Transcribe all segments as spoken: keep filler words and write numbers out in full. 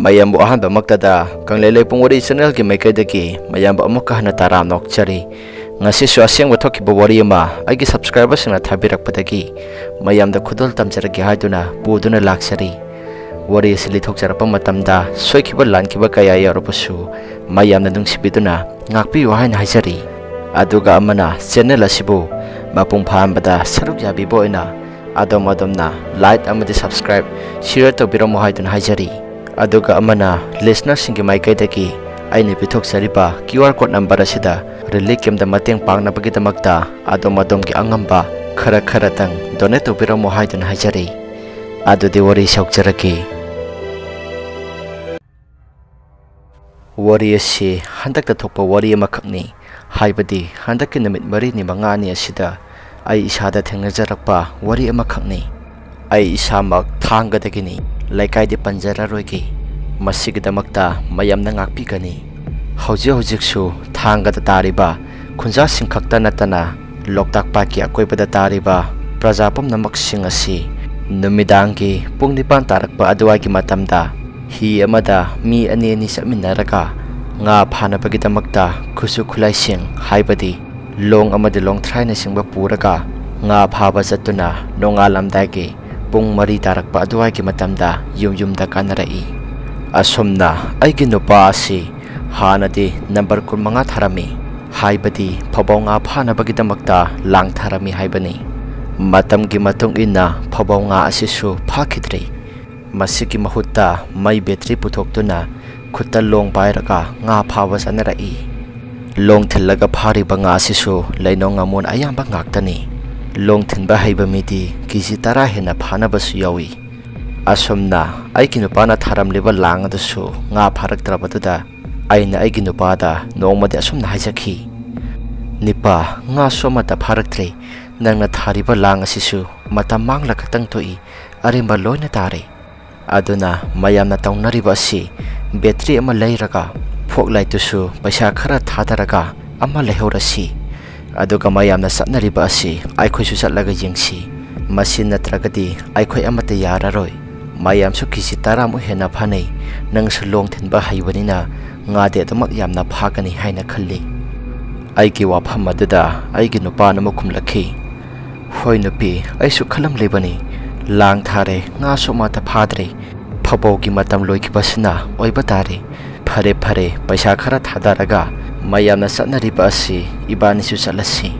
ꯃꯌꯥꯝꯕꯨ ꯑꯍꯥꯟꯕꯃꯛꯇꯗ ꯀꯪꯂꯩ ꯂꯩꯄꯨꯡ ꯋꯥꯔꯤ ꯆꯦꯅꯦꯜꯒꯤ ꯃꯥꯏꯀꯩꯗꯒꯤ ꯃꯌꯥꯝꯕꯨ ꯑꯃꯨꯛꯀ ꯍꯟꯅ ꯇꯔꯥꯝꯅ ꯑꯣꯛꯆꯔꯤ꯫ ꯉꯁꯤꯁꯨ ꯑꯁꯦꯡꯕ ꯊꯣꯛꯈꯤꯕ ꯋꯥꯔꯤ ꯑꯃ ꯑꯩꯒꯤ ꯁꯕꯁꯀ꯭ꯔꯥꯏꯕꯔꯁꯤꯡꯅ ꯊꯥꯕꯤꯔꯛꯄꯗꯒꯤ ꯃꯌꯥꯝꯗ ꯈꯨꯗꯣꯜ ꯇꯝꯖꯔꯒꯦ ꯍꯥꯏꯗꯨꯅ ꯄꯨꯗꯨꯅ ꯂꯥꯛꯆꯔꯤ꯫ ꯋꯥꯔꯤ ꯑꯁꯤ ꯂꯤꯊꯣꯛꯆꯔꯛꯄ ꯃꯇꯝꯗ ꯁꯣꯏꯈꯤꯕ ꯂꯥꯟꯈꯤꯕ ꯀꯌꯥ ꯌꯥꯎꯔꯕꯁꯨ ꯃꯌꯥꯝꯅ ꯅꯨꯡꯁꯤꯕꯤꯗꯨꯅ ꯉꯥꯛꯄꯤꯌꯨ ꯍꯥꯏꯅ ꯍꯥꯏꯖꯔꯤ꯫ ꯑꯗꯨꯒ ꯑꯃꯅ ꯆꯦꯅꯦꯜ ꯑꯁꯤꯕꯨ ꯃꯄꯨꯡ ꯐꯥꯍꯟꯕꯗ ꯁꯔꯨꯛ ꯌꯥꯕꯤꯕ ꯑꯣꯏꯅ ꯑꯗꯣꯝ ꯑꯗꯣꯝꯅ ꯂꯥꯏꯛ ꯑꯃꯗꯤ ꯁꯕꯁꯀ꯭ꯔꯥꯏꯕ, ꯁꯤꯌꯔ ꯇꯧꯕꯤꯔꯝꯃꯨ ꯍꯥꯏꯗꯨꯅ ꯍꯥꯏꯖꯔꯤ꯫ ꯑꯗꯨꯒ ꯑꯃꯅ ꯂꯤꯁꯅꯔꯁꯤꯡꯒꯤ ꯃꯥꯏꯀꯩꯗꯒꯤ ꯑꯩꯅ ꯄꯤꯊꯣꯛꯆꯔꯤꯕ ꯀ꯭ꯌꯨ ꯑꯥꯔ ꯀꯣꯗ ꯅꯝꯕꯔ ꯑꯁꯤꯗ ꯔꯤꯂꯤꯐ ꯀꯦꯝꯗ ꯃꯇꯦꯡ ꯄꯥꯡꯅꯕꯒꯤꯗꯃꯛꯇ ꯑꯗꯣꯝ ꯑꯗꯣꯝꯒꯤ ꯑꯉꯝꯕ ꯈꯔ ꯈꯔꯇꯪ ꯗꯣꯅꯦꯠ ꯇꯧꯕꯤꯔꯝꯃꯨ ꯍꯥꯏꯗꯨꯅ ꯍꯥꯏꯖꯔꯤ꯫ ꯑꯗꯨꯗꯤ ꯋꯥꯔꯤ ꯁꯧꯖꯔꯛꯀꯦ꯫ ꯋꯥꯔꯤ ꯑꯁꯤ ꯍꯟꯗꯛꯇ ꯊꯣꯛꯄ ꯋꯥꯔꯤ ꯑꯃꯈꯛꯅꯤ꯫ ꯍꯥꯏꯕꯗꯤ ꯍꯟꯗꯛꯀꯤ ꯅꯨꯃꯤꯠ ꯃꯔꯤꯅꯤ ꯃꯉꯥꯅꯤ ꯑꯁꯤꯗ ꯑꯩ ꯏꯁꯥꯗ ꯊꯦꯡꯅꯖꯔꯛꯄ ꯋꯥꯔꯤ ꯑꯃꯈꯛꯅꯤ꯫ ꯑꯩ ꯏꯁꯥꯃꯛ ꯊꯥꯡꯒꯗꯒꯤꯅꯤ, ꯂꯩꯀꯥꯏꯗꯤ ꯄꯟꯖꯔꯔꯣꯏꯒꯦ꯫ ꯃꯁꯤꯒꯤꯗꯃꯛꯇ ꯃꯌꯥꯝꯅ ꯉꯥꯛꯄꯤꯒꯅꯤ꯫ ꯍꯧꯖꯤꯛ ꯍꯧꯖꯤꯛꯁꯨ ꯊꯥꯡꯒꯗ ꯇꯥꯔꯤꯕ ꯈꯨꯟꯖꯥꯁꯤꯡ ꯈꯛꯇ ꯅꯠꯇꯅ ꯂꯣꯛꯇꯥꯛ ꯄꯥꯠꯀꯤ ꯑꯀꯣꯏꯕꯗ ꯇꯥꯔꯤꯕ ꯄ꯭ꯔꯖꯥ ꯄꯨꯝꯅꯃꯛꯁꯤꯡ ꯑꯁꯤ ꯅꯨꯃꯤꯗꯥꯡꯒꯤ ꯄꯨꯡ ꯅꯤꯄꯥꯟ ꯇꯥꯔꯛꯄ ꯑꯗꯨꯋꯥꯏꯒꯤ ꯃꯇꯝꯗ ꯍꯤ ꯑꯃꯗ ꯃꯤ ꯑꯅꯤ ꯑꯅꯤ ꯆꯠꯃꯤꯟꯅꯔꯒ ꯉꯥ ꯐꯥꯅꯕꯒꯤꯗꯃꯛꯇ ꯈꯨꯠꯁꯨ ꯈꯨꯠꯂꯥꯏꯁꯤꯡ, ꯍꯥꯏꯕꯗꯤ ꯂꯣꯡ ꯑꯃꯗꯤ ꯂꯣꯡꯊ꯭ꯔꯥꯏꯅꯆꯤꯡꯕ ꯄꯨꯔꯒ ꯉꯥ ꯐꯥꯕ ꯆꯠꯇꯨꯅ ꯅꯣꯡꯉꯥꯜꯂꯝꯗꯥꯏꯒꯤ ꯄꯨꯡ ꯃꯔꯤ ꯇꯥꯔꯛꯄ ꯑꯗꯨꯋꯥꯏꯒꯤ ꯃꯇꯝꯗ ꯌꯨꯝ ꯌꯨꯝꯗ ꯀꯥꯟꯅꯔꯛꯏ꯫ ꯑꯁꯨꯝꯅ ꯑꯩꯒꯤ ꯅꯨꯄꯥ ꯑꯁꯤ ꯍꯥꯟꯅꯗꯤ ꯅꯝꯕꯔ ꯀꯨꯟꯃꯉꯥ ꯊꯥꯔꯝꯃꯤ, ꯍꯥꯏꯕꯗꯤ ꯐꯕꯧ ꯉꯥ ꯐꯥꯅꯕꯒꯤꯗꯃꯛꯇ ꯂꯥꯡ ꯊꯥꯔꯝꯃꯤ ꯍꯥꯏꯕꯅꯤ꯫ ꯃꯇꯝꯒꯤ ꯃꯇꯨꯡ ꯏꯟꯅ ꯐꯕꯧ ꯉꯥ ꯑꯁꯤꯁꯨ ꯐꯥꯈꯤꯗ꯭ꯔꯦ꯫ ꯃꯁꯤꯒꯤ ꯃꯍꯨꯠꯇ ꯃꯩ ꯕꯦꯇ꯭ꯔꯤ ꯄꯨꯊꯣꯛꯇꯨꯅ ꯈꯨꯠꯇ ꯂꯣꯡ ꯄꯥꯏꯔꯒ ꯉꯥ ꯐꯥꯕ ꯆꯠꯅꯔꯛꯏ꯫ ꯂꯣꯡ ꯊꯤꯜꯂꯒ ꯐꯥꯔꯤꯕ ꯉꯥ ꯑꯁꯤꯁꯨ ꯂꯩꯅꯧ ꯉꯥꯃꯨꯅ ꯑꯌꯥꯝꯕ ꯉꯥꯛꯇꯅꯤ꯫ ꯂꯣꯡ ꯊꯤꯟꯕ ꯍꯩꯕ ꯃꯤꯗꯤ ꯀꯦ ꯖꯤ ꯇꯔꯥ ꯍꯦꯟꯅ ꯐꯥꯅꯕꯁꯨ ꯌꯥꯎꯏ꯫ ꯑꯁꯨꯝꯅ ꯑꯩꯒꯤ ꯅꯨꯄꯥꯅ ꯊꯥꯔꯝꯂꯤꯕ ꯂꯥꯡ ꯑꯗꯨꯁꯨ ꯉꯥ ꯐꯥꯔꯛꯇ꯭ꯔꯕꯗꯨꯗ ꯑꯩꯅ ꯑꯩꯒꯤ ꯅꯨꯄꯥꯗ ꯅꯣꯡꯃꯗꯤ ꯑꯁꯨꯝꯅ ꯍꯥꯏꯖꯈꯤ, "ꯅꯤꯄꯥ, ꯉꯥꯁꯨ ꯑꯃꯠꯇ ꯐꯥꯔꯛꯇ꯭ꯔꯦ꯫ ꯅꯪꯅ ꯊꯥꯔꯤꯕ ꯂꯥꯡ ꯑꯁꯤꯁꯨ ꯃꯇꯝ ꯃꯥꯡꯂ ꯈꯛꯇꯪ ꯊꯣꯛꯏ, ꯑꯔꯦꯝꯕ ꯂꯣꯏꯅ ꯇꯥꯔꯦ꯫ ꯑꯗꯨꯅ ꯃꯌꯥꯝꯅ ꯇꯧꯅꯔꯤꯕ ꯑꯁꯤ ꯕꯦꯇ꯭ꯔꯤ ꯑꯃ ꯂꯩꯔꯒ ꯐꯣꯛ ꯂꯥꯏꯠꯇꯨꯁꯨ ꯄꯩꯁꯥ ꯈꯔ ꯊꯥꯗꯔꯒ ꯑꯃ ꯂꯩꯍꯧꯔꯁꯤ꯫ ꯑꯗꯨꯒ ꯃꯌꯥꯝꯅ ꯆꯠꯅꯔꯤꯕ ꯑꯁꯤ ꯑꯩꯈꯣꯏꯁꯨ ꯆꯠꯂꯒ ꯌꯦꯡꯁꯤ꯫ ꯃꯁꯤ ꯅꯠꯇ꯭ꯔꯒꯗꯤ ꯑꯩꯈꯣꯏ ꯑꯃꯠꯇ ꯌꯥꯔꯔꯣꯏ꯫ ꯃꯌꯥꯝꯁꯨ ꯀꯦ ꯖꯤ ꯇꯔꯥꯃꯨꯛ ꯍꯦꯟꯅ ꯐꯥꯅꯩ꯫ ꯅꯪꯁꯨ ꯂꯣꯡ ꯊꯤꯟꯕ ꯍꯩꯕꯅꯤꯅ ꯉꯥꯗꯤ ꯑꯗꯨꯃꯛ ꯌꯥꯝꯅ ꯐꯥꯒꯅꯤ ꯍꯥꯏꯅ ꯈꯜꯂꯤ꯫ ꯑꯩꯒꯤ ꯋꯥꯐꯝ ꯑꯗꯨꯗ ꯑꯩꯒꯤ ꯅꯨꯄꯥꯅ ꯑꯃꯨꯛ ꯈꯨꯝꯂꯛꯈꯤ, "ꯍꯣꯏ ꯅꯨꯄꯤ, ꯑꯩꯁꯨ ꯈꯜꯂꯝꯂꯤꯕꯅꯤ꯫ ꯂꯥꯡ ꯊꯥꯔꯦ, ꯉꯥꯁꯨ ꯑꯃꯠꯇ ꯐꯥꯗ꯭ꯔꯦ꯫ ꯐꯧꯕꯣꯒꯤ ꯃꯇꯝ ꯂꯣꯏꯈꯤꯕꯁꯤꯅ ꯑꯣꯏꯕ ꯇꯥꯔꯦ꯫ ꯐꯔꯦ ꯐꯔꯦ, ꯄꯩꯁꯥ ꯈꯔ ꯊꯥꯗꯔꯒ ꯃꯌꯥꯝꯅ ꯆꯠꯅꯔꯤꯕ ꯑꯁꯤ ꯏꯕꯥꯅꯤꯁꯨ ꯆꯠꯂꯁꯤ"꯫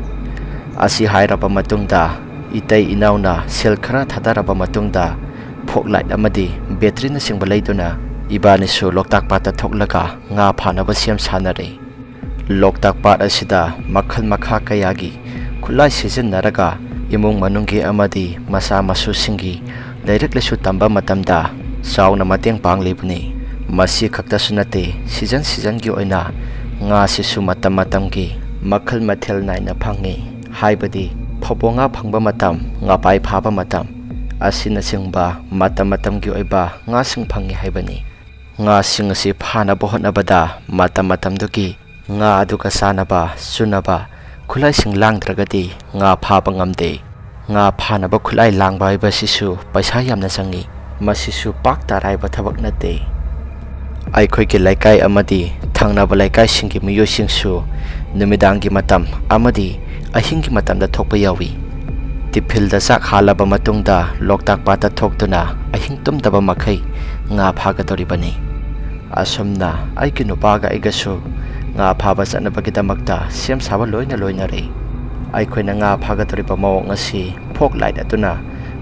ꯑꯁꯤ ꯍꯥꯏꯔꯕ ꯃꯇꯨꯡꯗ ꯏꯇꯩ ꯏꯅꯥꯎꯅ ꯁꯦꯜ ꯈꯔ ꯊꯥꯗꯔꯕ ꯃꯇꯨꯡꯗ ꯐꯣꯛ ꯂꯥꯏꯠ ꯑꯃꯗꯤ ꯕꯦꯇ꯭ꯔꯤꯅꯆꯤꯡꯕ ꯂꯩꯗꯨꯅ ꯏꯕꯥꯅꯤꯁꯨ ꯂꯣꯛꯇꯥꯛ ꯄꯥꯠꯇ ꯊꯣꯛꯂꯒ ꯉꯥ ꯐꯥꯅꯕ ꯁꯦꯝ ꯁꯥꯅꯔꯦ꯫ ꯂꯣꯛꯇꯥꯛ ꯄꯥꯠ ꯑꯁꯤꯗ ꯃꯈꯜ ꯃꯈꯥ ꯀꯌꯥꯒꯤ ꯈꯨꯠꯂꯥꯏ ꯁꯤꯖꯤꯟꯅꯔꯒ ꯏꯃꯨꯡ ꯃꯅꯨꯡꯒꯤ ꯑꯃꯗꯤ ꯃꯆꯥ ꯃꯁꯨꯁꯤꯡꯒꯤ ꯂꯥꯏꯔꯤꯛ ꯂꯥꯏꯁꯨ ꯇꯝꯕ ꯃꯇꯝꯗ ꯆꯥꯎꯅ ꯃꯇꯦꯡ ꯄꯥꯡꯂꯤꯕꯅꯤ꯫ ꯃꯁꯤ ꯈꯛꯇꯁꯨ ꯅꯠꯇꯦ, ꯁꯤꯖꯟ ꯁꯤꯖꯟꯒꯤ ꯑꯣꯏꯅ ꯉꯥꯁꯤꯁꯨ ꯃꯇꯝ ꯃꯇꯝꯒꯤ ꯃꯈꯜ ꯃꯊꯦꯜ ꯅꯥꯏꯅ ꯐꯪꯉꯤ꯫ ꯍꯥꯏꯕꯗꯤ ꯐꯧꯕꯣ ꯉꯥ ꯐꯪꯕ ꯃꯇꯝ, ꯉꯥꯄꯥꯏ ꯐꯥꯕ ꯃꯇꯝ ꯑꯁꯤꯅꯆꯤꯡꯕ ꯃꯇꯝ ꯃꯇꯝꯒꯤ ꯑꯣꯏꯕ ꯉꯥꯁꯤꯡ ꯐꯪꯉꯤ ꯍꯥꯏꯕꯅꯤ꯫ ꯉꯥꯁꯤꯡ ꯑꯁꯤ ꯐꯥꯅꯕ ꯍꯣꯠꯅꯕꯗ ꯃꯇꯝ ꯃꯇꯝꯗꯨꯒꯤ ꯉꯥ ꯑꯗꯨꯒ ꯆꯥꯅꯕ, ꯆꯨꯅꯕ ꯈꯨꯠꯂꯥꯏꯁꯤꯡ ꯂꯥꯡꯗ꯭ꯔꯒꯗꯤ ꯉꯥ ꯐꯥꯕ ꯉꯝꯗꯦ꯫ ꯉꯥ ꯐꯥꯅꯕ ꯈꯨꯠꯂꯥꯏ ꯂꯥꯡꯕ ꯍꯥꯏꯕꯁꯤꯁꯨ ꯄꯩꯁꯥ ꯌꯥꯝꯅ ꯆꯪꯏ꯫ ꯃꯁꯤꯁꯨ ꯄꯥꯛ ꯇꯔꯥꯏꯕ ꯊꯕꯛ ꯅꯠꯇꯦ꯫ ꯑꯩꯈꯣꯏꯒꯤ ꯂꯩꯀꯥꯏ ꯑꯃꯗꯤ ꯊꯪꯅꯕ ꯂꯩꯀꯥꯏꯁꯤꯡꯒꯤ ꯃꯤꯑꯣꯏꯁꯤꯡꯁꯨ ꯅꯨꯃꯤꯗꯥꯡꯒꯤ ꯃꯇꯝ ꯑꯃꯗꯤ ꯑꯍꯤꯡꯒꯤ ꯃꯇꯝꯗ ꯊꯣꯛꯄ ꯌꯥꯎꯏ꯫ ꯇꯤꯐꯤꯜꯗ ꯆꯥꯛ ꯍꯥꯜꯂꯕ ꯃꯇꯨꯡꯗ ꯂꯣꯛꯇꯥꯛ ꯄꯥꯠꯇ ꯊꯣꯛꯇꯨꯅ ꯑꯍꯤꯡ ꯇꯨꯝꯗꯕ ꯃꯈꯩ ꯉꯥ ꯐꯥꯒꯗꯧꯔꯤꯕꯅꯤ꯫ ꯑꯁꯨꯝꯅ ꯑꯩꯒꯤ ꯅꯨꯄꯥꯒ ꯑꯩꯒꯁꯨ ꯉꯥ ꯐꯥꯕ ꯆꯠꯅꯕꯒꯤꯗꯃꯛꯇ ꯁꯦꯝ ꯁꯥꯕ ꯂꯣꯏꯅ ꯂꯣꯏꯅꯔꯦ꯫ ꯑꯩꯈꯣꯏꯅ ꯉꯥ ꯐꯥꯒꯗꯧꯔꯤꯕ ꯃꯑꯣꯡ ꯑꯁꯤ ꯐꯣꯛ ꯂꯥꯏꯠ ꯑꯗꯨꯅ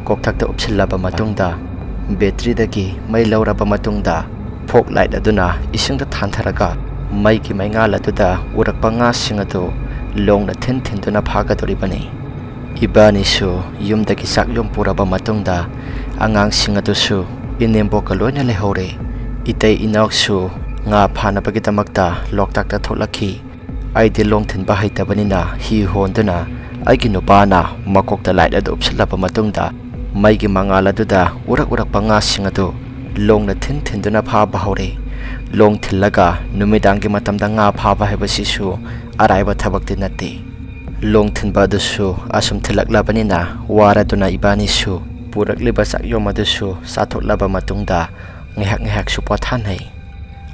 ꯀꯣꯛꯊꯛꯇ ꯎꯞꯁꯤꯜꯂꯕ ꯃꯇꯨꯡꯗ, ꯕꯦꯇ꯭ꯔꯤꯗꯒꯤ ꯃꯩ ꯂꯧꯔꯕ ꯃꯇꯨꯡꯗ, ꯐꯣꯛ ꯂꯥꯏꯠ ꯑꯗꯨꯅ ꯏꯁꯤꯡꯗ ꯊꯥꯟꯊꯔꯒ ꯃꯩꯒꯤ ꯃꯩꯉꯥꯜ ꯑꯗꯨꯗ ꯎꯔꯛꯄ ꯉꯥꯁꯤꯡ ꯑꯗꯨ ꯂꯣꯡꯅ ꯊꯤꯟ ꯊꯤꯟꯗꯨꯅ ꯐꯥꯒꯗꯧꯔꯤꯕꯅꯤ꯫ ꯏꯕꯥꯅꯤꯁꯨ ꯌꯨꯝꯗꯒꯤ ꯆꯥꯛ ꯌꯨꯝ ꯄꯨꯔꯕ ꯃꯇꯨꯡꯗ, ꯑꯉꯥꯡꯁꯤꯡ ꯑꯗꯨꯁꯨ ꯏꯅꯦꯝꯕꯣꯛꯀ ꯂꯣꯏꯅ ꯂꯩꯍꯧꯔꯦ꯫ ꯏꯇꯩ ꯏꯅꯥꯎꯁꯨ ꯉꯥ ꯐꯥꯅꯕꯒꯤꯗꯃꯛꯇ ꯂꯣꯛꯇꯥꯛꯇ ꯊꯣꯛꯂꯛꯈꯤ꯫ ꯑꯩꯗꯤ ꯂꯣꯡ ꯊꯤꯟꯕ ꯍꯩꯇꯕꯅꯤꯅ ꯍꯤ ꯍꯣꯟꯗꯨꯅ ꯑꯩꯒꯤ ꯅꯨꯄꯥꯅ ꯃꯀꯣꯛꯇ ꯂꯥꯏꯠ ꯑꯗꯨ ꯎꯞꯁꯤꯜꯂꯕ ꯃꯇꯨꯡꯗ, ꯃꯩꯒꯤ ꯃꯉꯥꯜ ꯑꯗꯨꯗ ꯎꯔꯛ ꯎꯔꯛꯄ ꯉꯥꯁꯤꯡ ꯑꯗꯨ ꯂꯣꯡꯅ ꯊꯤꯟ ꯊꯤꯟꯗꯨꯅ ꯐꯥꯕ ꯍꯧꯔꯦ꯫ ꯂꯣꯡ ꯊꯤꯜꯂꯒ ꯅꯨꯃꯤꯗꯥꯡꯒꯤ ꯃꯇꯝꯗ ꯉꯥ ꯐꯥꯕ ꯍꯥꯏꯕꯁꯤꯁꯨ ꯑꯔꯥꯏꯕ ꯊꯕꯛꯇꯤ ꯅꯠꯇꯦ꯫ ꯂꯣꯡ ꯊꯤꯟꯕ ꯑꯗꯨꯁꯨ ꯑꯁꯨꯝ ꯊꯤꯜꯂꯛꯂꯕꯅꯤꯅ ꯋꯥꯔꯗꯨꯅ ꯏꯕꯥꯅꯤꯁꯨ ꯄꯨꯔꯛꯂꯤꯕ ꯆꯥꯛꯌꯣꯝ ꯑꯗꯨꯁꯨ ꯆꯥꯊꯣꯛꯂꯕ ꯃꯇꯨꯡꯗ ꯉꯥꯏꯍꯥꯛ ꯉꯥꯏꯍꯥꯛꯁꯨ ꯄꯣꯊꯥꯅꯩ꯫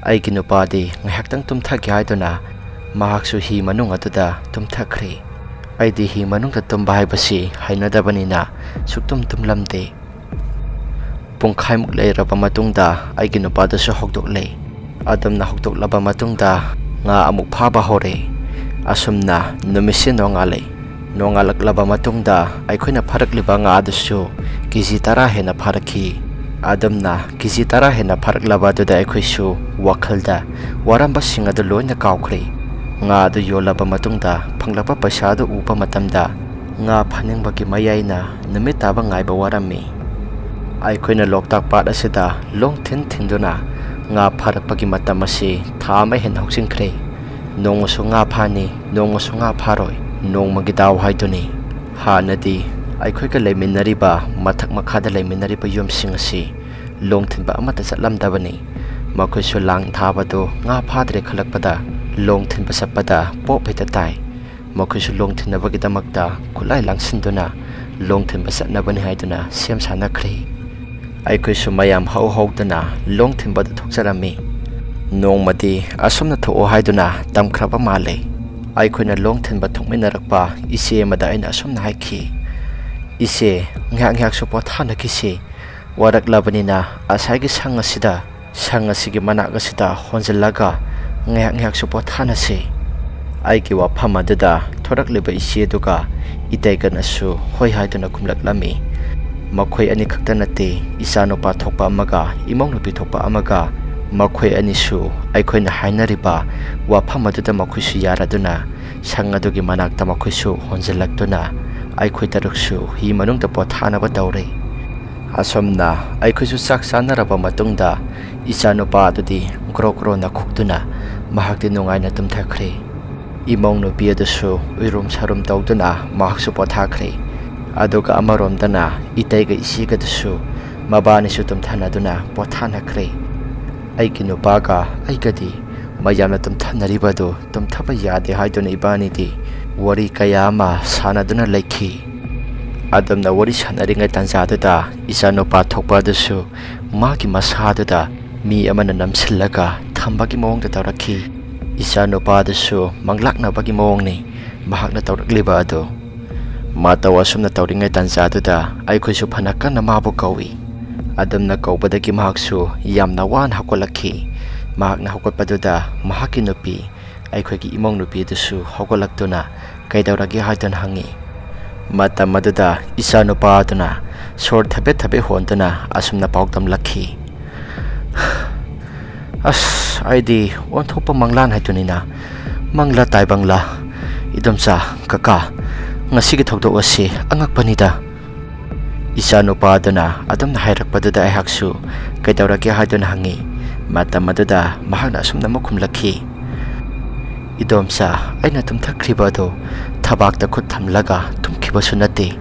ꯑꯩꯒꯤ ꯅꯨꯄꯥꯗꯤ ꯉꯥꯏꯍꯥꯛꯇꯪ ꯇꯨꯝꯊꯒꯦ ꯍꯥꯏꯗꯨꯅ ꯃꯍꯥꯛꯁꯨ ꯍꯤ ꯃꯅꯨꯡ ꯑꯗꯨꯗ ꯇꯨꯝꯊꯈ꯭ꯔꯦ꯫ ꯑꯩꯗꯤ ꯍꯤ ꯃꯅꯨꯡꯗ ꯇꯨꯝꯕ ꯍꯥꯏꯕꯁꯤ ꯍꯩꯅꯗꯕꯅꯤꯅ ꯁꯨꯛꯇꯨꯝ ꯇꯨꯝꯂꯝꯗꯦ꯫ ꯄꯨꯡꯈꯥꯏꯃꯨꯛ ꯂꯩꯔꯕ ꯃꯇꯨꯡꯗ ꯑꯩꯒꯤ ꯅꯨꯄꯥꯗꯨꯁꯨ ꯍꯧꯗꯣꯛꯂꯦ꯫ ꯑꯗꯨꯝꯅ ꯍꯧꯗꯣꯛꯂꯕ ꯃꯇꯨꯡꯗ ꯉꯥ ꯑꯃꯨꯛ ꯐꯥꯕ ꯍꯧꯔꯦ꯫ ꯑꯁꯨꯝꯅ ꯅꯨꯃꯤꯠꯁꯦ ꯅꯣꯡꯉꯥꯜꯂꯦ꯫ ꯅꯣꯡꯉꯥꯜꯂꯛꯂꯕ ꯃꯇꯨꯡꯗ ꯑꯩꯈꯣꯏꯅ ꯐꯥꯔꯛꯂꯤꯕ ꯉꯥ ꯑꯗꯨꯁꯨ ꯀꯦ ꯖꯤ ꯇꯔꯥ ꯍꯦꯟꯅ ꯐꯥꯔꯛꯈꯤ꯫ ꯑꯗꯨꯝꯅ ꯀꯦ ꯖꯤ ꯇꯔꯥ ꯍꯦꯟꯅ ꯐꯥꯔꯛꯂꯕ ꯑꯗꯨꯗ ꯑꯩꯈꯣꯏꯁꯨ ꯋꯥꯈꯜꯗ ꯋꯥꯔꯝꯕꯁꯤꯡ ꯑꯗꯨ ꯂꯣꯏꯅ ꯀꯥꯎꯈ꯭ꯔꯦ꯫ ꯉꯥ ꯑꯗꯨ ꯌꯣꯜꯂꯕ ꯃꯇꯨꯡꯗ ꯐꯪꯂꯛꯄ ꯄꯩꯁꯥ ꯑꯗꯨ ꯎꯕ ꯃꯇꯝꯗ ꯉꯥ ꯐꯥꯅꯤꯡꯕꯒꯤ ꯃꯌꯥꯏꯅ ꯅꯨꯃꯤꯠ ꯇꯥꯕ ꯉꯥꯏꯕ ꯋꯥꯔꯝꯃꯤ꯫ ꯑꯩꯈꯣꯏꯅ ꯂꯣꯛꯇꯥꯛ ꯄꯥꯠ ꯑꯁꯤꯗ ꯂꯣꯡ ꯊꯤꯟ ꯊꯤꯟꯗꯨꯅ ꯉꯥ ꯐꯥꯔꯛꯄꯒꯤ ꯃꯇꯝ ꯑꯁꯤ ꯊꯥ ꯑꯃ ꯍꯦꯟꯅ ꯍꯧꯖꯤꯟꯈ꯭ꯔꯦ꯫ ꯅꯣꯡꯃꯁꯨ ꯉꯥ ꯐꯥꯅꯤ, ꯅꯣꯡꯃꯁꯨ ꯉꯥ ꯐꯥꯔꯣꯏ, ꯅꯣꯡꯃꯒꯤ ꯗꯥꯎ ꯍꯥꯏꯗꯨꯅꯤ꯫ ꯍꯥꯟꯅꯗꯤ ꯑꯩꯈꯣꯏꯒ ꯂꯩꯃꯤꯟꯅꯔꯤꯕ ꯃꯊꯛ ꯃꯈꯥꯗ ꯂꯩꯃꯤꯟꯅꯔꯤꯕ ꯌꯨꯝꯁꯤꯡ ꯑꯁꯤ ꯂꯣꯡ ꯊꯤꯟꯕ ꯑꯃꯠꯇ ꯆꯠꯂꯝꯗꯕꯅꯤ꯫ ꯃꯈꯣꯏꯁꯨ ꯂꯥꯡ ꯊꯥꯕꯗꯨ ꯉꯥ ꯐꯥꯗ꯭ꯔꯦ ꯈꯜꯂꯛꯄꯗ ꯂꯣꯡ ꯊꯤꯟꯕ ꯆꯠꯄꯗ ꯄꯣꯞ ꯍꯦꯛꯇ ꯇꯥꯏ꯫ ꯃꯈꯣꯏꯁꯨ ꯂꯣꯡ ꯊꯤꯟꯅꯕꯒꯤꯗꯃꯛꯇ ꯈꯨꯠꯂꯥꯏ ꯂꯥꯡꯁꯤꯟꯗꯨꯅ ꯂꯣꯡ ꯊꯤꯟꯕ ꯆꯠꯅꯕꯅꯤ ꯍꯥꯏꯗꯨꯅ ꯁꯦꯝ ꯁꯥꯅꯈ꯭ꯔꯦ꯫ ꯑꯩꯈꯣꯏꯁꯨ ꯃꯌꯥꯝ ꯍꯧ ꯍꯧꯗꯨꯅ ꯂꯣꯡ ꯊꯤꯟꯕꯗ ꯊꯣꯛꯆꯔꯝꯃꯤ꯫ ꯅꯣꯡꯃꯗꯤ ꯑꯁꯨꯝꯅ ꯊꯣꯛꯑꯣ ꯍꯥꯏꯗꯨꯅ ꯇꯝꯈ꯭ꯔꯕ ꯃꯥꯜꯂꯦ꯫ ꯑꯩꯈꯣꯏꯅ ꯂꯣꯡ ꯊꯤꯟꯕ ꯊꯣꯛꯃꯤꯟꯅꯔꯛꯄ ꯏꯆꯦ ꯑꯃꯗ ꯑꯩꯅ ꯑꯁꯨꯝꯅ ꯍꯥꯏꯈꯤ, "ꯏꯆꯦ, ꯉꯥꯏꯍꯥꯛ ꯉꯥꯏꯍꯥꯛꯁꯨ ꯄꯣꯊꯥꯅꯈꯤꯁꯤ꯫ ꯋꯥꯔꯛꯂꯕꯅꯤꯅ ꯑꯁꯥꯏꯒꯤ ꯁꯪ ꯑꯁꯤꯗ, ꯁꯪ ꯑꯁꯤꯒꯤ ꯃꯅꯥꯛ ꯑꯁꯤꯗ ꯍꯣꯟꯖꯤꯜꯂꯒ ꯉꯥꯏꯍꯥꯛ ꯉꯥꯏꯍꯥꯛꯁꯨ ꯄꯣꯊꯥꯅꯁꯤ꯫" ꯑꯩꯒꯤ ꯋꯥꯐꯝ ꯑꯗꯨꯗ ꯊꯣꯔꯛꯂꯤꯕ ꯏꯆꯦꯗꯨꯒ ꯏꯇꯩꯒꯅꯁꯨ ꯍꯣꯏ ꯍꯥꯏꯗꯨꯅ ꯈꯨꯝꯂꯛꯂꯝꯃꯤ꯫ ꯃꯈꯣꯏ ꯑꯅꯤꯈꯛꯇ ꯅꯠꯇꯦ, ꯏꯆꯥꯅꯨꯄꯥ ꯊꯣꯛꯄ ꯑꯃꯒ ꯏꯃꯧ ꯅꯨꯄꯤ ꯊꯣꯛꯄ ꯑꯃꯒ, ꯃꯈꯣꯏ ꯑꯅꯤꯁꯨ ꯑꯩꯈꯣꯏꯅ ꯍꯥꯏꯅꯔꯤꯕ ꯋꯥꯐꯝ ꯑꯗꯨꯗ ꯃꯈꯣꯏꯁꯨ ꯌꯥꯔꯗꯨꯅ ꯁꯪ ꯑꯗꯨꯒꯤ ꯃꯅꯥꯛꯇ ꯃꯈꯣꯏꯁꯨ ꯍꯣꯟꯖꯤꯜꯂꯛꯇꯨꯅ ꯑꯩꯈꯣꯏ ꯇꯔꯨꯛꯁꯨ ꯍꯤ ꯃꯅꯨꯡꯗ ꯄꯣꯊꯥꯅꯕ ꯇꯧꯔꯦ꯫ ꯑꯁꯨꯝꯅ ꯑꯩꯈꯣꯏꯁꯨ ꯆꯥꯛ ꯆꯥꯅꯔꯕ ꯃꯇꯨꯡꯗ ꯏꯆꯥꯅꯨꯄꯥ ꯑꯗꯨꯗꯤ ꯒ꯭ꯔꯣ ꯒ꯭ꯔꯣ ꯅꯈꯣꯛꯇꯨꯅ ꯃꯍꯥꯛꯇꯤ ꯅꯨꯡꯉꯥꯏꯅ ꯇꯨꯝꯊꯈ꯭ꯔꯦ꯫ ꯏꯃꯧ ꯅꯨꯄꯤ ꯑꯗꯨꯁꯨ ꯎꯏꯔꯨꯝ ꯁꯥꯔꯨꯝ ꯇꯧꯗꯨꯅ ꯃꯍꯥꯛꯁꯨ ꯄꯣꯊꯥꯈ꯭ꯔꯦ꯫ ꯑꯗꯨꯒ ꯑꯃꯔꯣꯝꯗꯅ ꯏꯇꯩꯒ ꯏꯆꯦꯒꯗꯨꯁꯨ ꯃꯕꯥꯅꯤꯁꯨ ꯇꯨꯝꯊꯅꯗꯨꯅ ꯄꯣꯊꯥꯅꯈ꯭ꯔꯦ꯫ ꯑꯩꯒꯤ ꯅꯨꯄꯥꯒ ꯑꯩꯒꯗꯤ ꯃꯌꯥꯝꯅ ꯇꯨꯝꯊꯅꯔꯤꯕ ꯑꯗꯨ ꯇꯨꯝꯊꯕ ꯌꯥꯗꯦ ꯍꯥꯏꯗꯨꯅ ꯏꯕꯥꯅꯤꯗꯤ ꯋꯥꯔꯤ ꯀꯌꯥ ꯑꯃ ꯁꯥꯟꯅꯗꯨꯅ ꯂꯩꯈꯤ꯫ ꯑꯗꯨꯝꯅ ꯋꯥꯔꯤ ꯁꯥꯟꯅꯔꯤꯉꯩ ꯇꯥꯟꯖꯥꯗꯨꯗ ꯏꯆꯥꯅꯨꯄꯥ ꯊꯣꯛꯄ ꯑꯗꯨꯁꯨ ꯃꯥꯒꯤ ꯃꯁꯥꯗꯨꯗ ꯃꯤ ꯑꯃꯅ ꯅꯝꯁꯤꯜꯂꯒ ꯊꯝꯕꯒꯤ ꯃꯑꯣꯡꯗ ꯇꯧꯔꯛꯈꯤ꯫ ꯏꯆꯥꯅꯨꯄꯥꯗꯨꯁꯨ ꯃꯪꯂꯥꯛꯅꯕꯒꯤ ꯃꯑꯣꯡꯅꯤ ꯃꯍꯥꯛꯅ ꯇꯧꯔꯛꯂꯤꯕ ꯑꯗꯨ꯫ ꯃꯇꯧ ꯑꯁꯨꯝꯅ ꯇꯧꯔꯤꯉꯩ ꯇꯥꯟꯖꯥꯗꯨꯗ ꯑꯩꯈꯣꯏꯁꯨ ꯐꯅ ꯀꯟꯅ ꯃꯥꯕꯨ ꯀꯧꯏ꯫ ꯑꯗꯨꯝꯅ ꯀꯧꯕꯗꯒꯤ ꯃꯍꯥꯛꯁꯨ ꯌꯥꯝꯅ ꯋꯥꯅ ꯍꯧꯒꯠꯂꯛꯈꯤ꯫ ꯃꯍꯥꯛꯅ ꯍꯧꯒꯠꯄꯗꯨꯗ ꯃꯍꯥꯛꯀꯤ ꯅꯨꯄꯤ, ꯑꯩꯈꯣꯏꯒꯤ ꯏꯃꯧ ꯅꯨꯄꯤꯗꯨꯁꯨ ꯍꯧꯒꯠꯂꯛꯇꯨꯅ ꯀꯩꯗꯧꯔꯒꯦ ꯍꯥꯏꯗꯨꯅ ꯍꯪꯉꯤ꯫ ꯃꯇꯝ ꯑꯗꯨꯗ ꯏꯆꯥꯅꯨꯄꯥ ꯑꯗꯨꯅ ꯁꯣꯔ ꯊꯕꯦꯠ ꯊꯕꯦꯠ ꯍꯣꯟꯗꯨꯅ ꯑꯁꯨꯝꯅ ꯄꯥꯎꯗꯝꯂꯛꯈꯤ, "ꯑꯁ, ꯑꯩꯗꯤ ꯑꯣꯟꯊꯣꯛꯄ ꯃꯪꯂꯥꯟ ꯍꯥꯏꯗꯨꯅꯤꯅ꯫ ꯃꯪꯂꯥ ꯇꯥꯏꯕꯪꯂꯥ꯫ ꯏꯗꯣꯝꯆꯥ, ꯀꯀꯥ, ꯉꯁꯤꯒꯤ ꯊꯧꯗꯣꯛ ꯑꯁꯤ ꯑꯉꯛꯄꯅꯤꯗ꯫" ꯏꯆꯥꯅꯨꯄꯥ ꯑꯗꯨꯅ ꯑꯗꯨꯝꯅ ꯍꯥꯏꯔꯛꯄꯗꯨꯗ ꯑꯩꯍꯥꯛꯁꯨ ꯀꯩꯗꯧꯔꯒꯦ ꯍꯥꯏꯗꯨꯅ ꯍꯪꯉꯤ꯫ ꯃꯇꯝ ꯑꯗꯨꯗ ꯃꯍꯥꯛꯅ ꯑꯁꯨꯝꯅ ꯑꯃꯨꯛ ꯈꯨꯝꯂꯛꯈꯤ, "ꯏꯗꯣꯝꯆꯥ, ꯑꯩꯅ ꯇꯨꯝꯊꯈ꯭ꯔꯤꯕ ꯑꯗꯨ ꯊꯕꯥꯛꯇ ꯈꯨꯠ ꯊꯝꯂꯒ ꯇꯨꯝꯈꯤꯕꯁꯨ ꯅꯠꯇꯦ꯫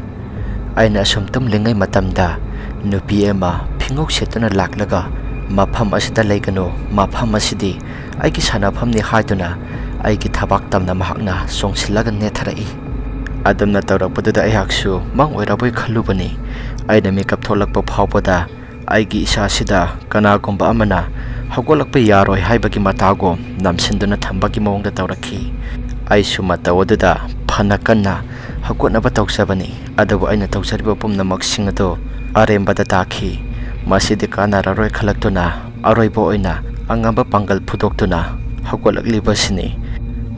ꯑꯩꯅ ꯑꯁꯨꯝ ꯇꯨꯝꯂꯤꯉꯩ ꯃꯇꯝꯗ ꯅꯨꯄꯤ ꯑꯃ ꯐꯤꯉꯧ ꯁꯦꯠꯇꯨꯅ ꯂꯥꯛꯂꯒ ꯃꯐꯝ ꯑꯁꯤꯗ ꯂꯩꯒꯅꯨ, ꯃꯐꯝ ꯑꯁꯤꯗꯤ ꯑꯩꯒꯤ ꯁꯥꯟꯅꯐꯝꯅꯤ ꯍꯥꯏꯗꯨꯅ ꯑꯩꯒꯤ ꯊꯕꯥꯛ ꯇꯝꯅ ꯃꯍꯥꯛꯅ ꯆꯣꯡꯁꯤꯜꯂꯒ ꯅꯦꯠꯊꯔꯛꯏ꯫" ꯑꯗꯨꯝꯅ ꯇꯧꯔꯛꯄꯗꯨꯗ ꯑꯩꯍꯥꯛꯁꯨ ꯃꯪ ꯑꯣꯏꯔꯕꯣꯏ ꯈꯜꯂꯨꯕꯅꯤ꯫ ꯑꯩꯅ ꯃꯤꯀꯞ ꯊꯣꯛꯂꯛꯄ ꯐꯥꯎꯕꯗ ꯑꯩꯒꯤ ꯏꯁꯥꯁꯤꯗ ꯀꯅꯥꯒꯨꯝꯕ ꯑꯃꯅ ꯍꯧꯒꯠꯂꯛꯄ ꯌꯥꯔꯣꯏ ꯍꯥꯏꯕꯒꯤ ꯃꯇꯥꯒꯨꯝ ꯅꯝꯁꯤꯟꯗꯨꯅ ꯊꯝꯕꯒꯤ ꯃꯑꯣꯡꯗ ꯇꯧꯔꯛꯈꯤ꯫ ꯑꯩꯁꯨ ꯃꯇꯧ ꯑꯗꯨꯗ ꯐꯅ ꯀꯟꯅ ꯍꯧꯒꯠꯅꯕ ꯇꯧꯖꯕꯅꯤ, ꯑꯗꯨꯕꯨ ꯑꯩꯅ ꯇꯧꯖꯔꯤꯕ ꯄꯨꯝꯅꯃꯛꯁꯤꯡ ꯑꯗꯨ ꯑꯔꯦꯝꯕꯗ ꯇꯥꯈꯤ꯫ ꯃꯁꯤꯗꯤ ꯀꯥꯟꯅꯔꯔꯣꯏ ꯈꯜꯂꯛꯇꯨꯅ ꯑꯔꯣꯏꯕ ꯑꯣꯏꯅ ꯑꯉꯝꯕ ꯄꯥꯡꯒꯜ ꯐꯨꯗꯣꯛꯇꯨꯅ ꯍꯧꯒꯠꯂꯛꯂꯤꯕꯁꯤꯅꯤ꯫